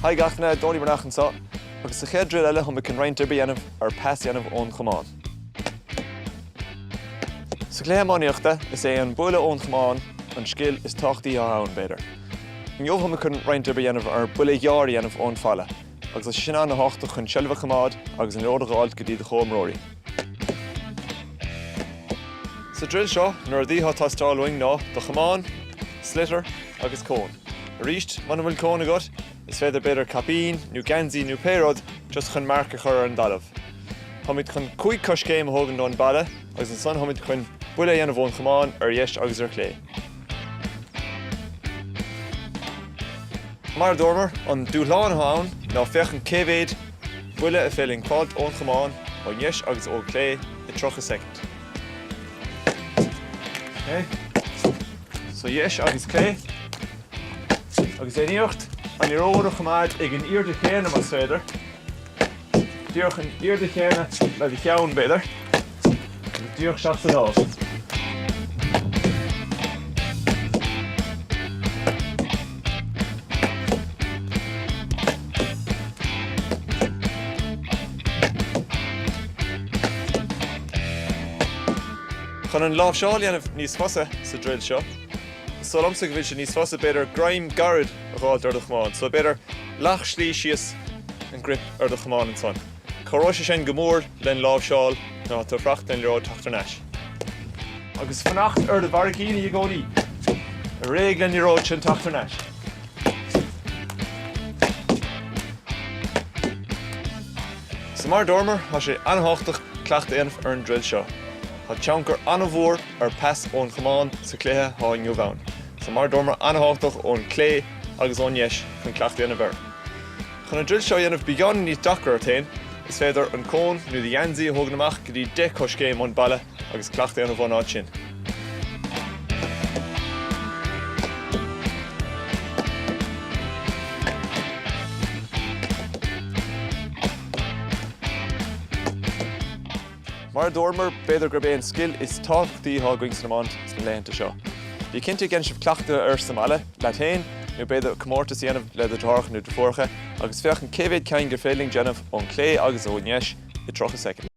Haigh gach duine, Donie Breathnach anseo, agus sa chéad drill eile tá muid chun roinnt oibre a dhéanamh ar pas a dhéanamh ón chamán. Sa chluiche iománaíochta, is é an buille ón chamán an scil is tábhachtaí atá ann, b'fhéidir. Inniu tá muid chun roinnt oibre a dhéanamh ar buille ghearr a dhéanamh ón bhalla, agus tá sé sin an-thábhachtach chun seilbh a choimeád agus an liathróid a dh'fháilt go dtí do chomhimreoirí. Sa drill seo, na rudaí atá ag teastáil uainn ná do chamán, sliotar agus cón. Arís, muna bhfuil cón agat, is féidir b'fhéidir caipín nó geansaí nó pé rud just chun marc a chur ar an dtalamh. Táimid chun 5 coiscéim a thógaint ón balla agus ansan táimid chun buille a dhéanamh ón chamán ar dheis agus ar chlé. Mar a dúramar, an dúshlán atá ann ná féachaint cé mhéad buille a féidir linn fáilt ón chamán, ó dheis agus ó chlé, i 30 soicind. Ok, so dheis agus clé. Agus déan iarracht an liathróid a choimeád ag an airde chéanna más féidir. Díreach an airde chéanna le do cheann, b'fhéidir, agus díreach isteach sa lámh. Chun an láimhseáil a dhéanamh níos fusa sa druil seo, is dóigh liomsa go bhfuil sé níos fusa, b'fhéidir, greim gairid a dh'fháilt ar do chamán. So b'fhéidir leath slí síos an grip ar do chamán ansan. Cabhróidh sé sin go mór len láimhseáil nuair atá tú ag fanacht len liathróid teacht thar n-ais. Agus fanacht ar do bharraicíní i gcónaí. Réidh len liathróid sin teacht thar n-ais. So mar a dúramar, tá sé an-thábhachtach cleachtadh a dhéanamh ar an druil seo. Tá tionchar an-mhór ar pas ón chamán sa chluiche atá inniu ann. So mar a dúramar, an-thábhachtach ón clé agus ón dheis chun cleachtadh a dhéanamh air. Chun an druil seo a dhéanamh beagán níos deacra ort féin, is féidir an cón nó do gheansaí a thógaint amach go dtí 10 coiscéim ón balla agus cleachtadh a dhéanamh ón áit sin. Mar a dúramar, b'fhéidir gurb é an scil is tábhachtaí atá againn san iomáint sna laethanta seo. Bí cinnte go ndéanann sibh cleachtadh air sa mbaile, leat féin, nó b'fhéidir comórtas a dhéanamh le do dheartháireacha nó deirfiúracha agus féachaint cé mhéad ceann gur féidir linn déanamh ón clé agus ón dheis i 30 soicind.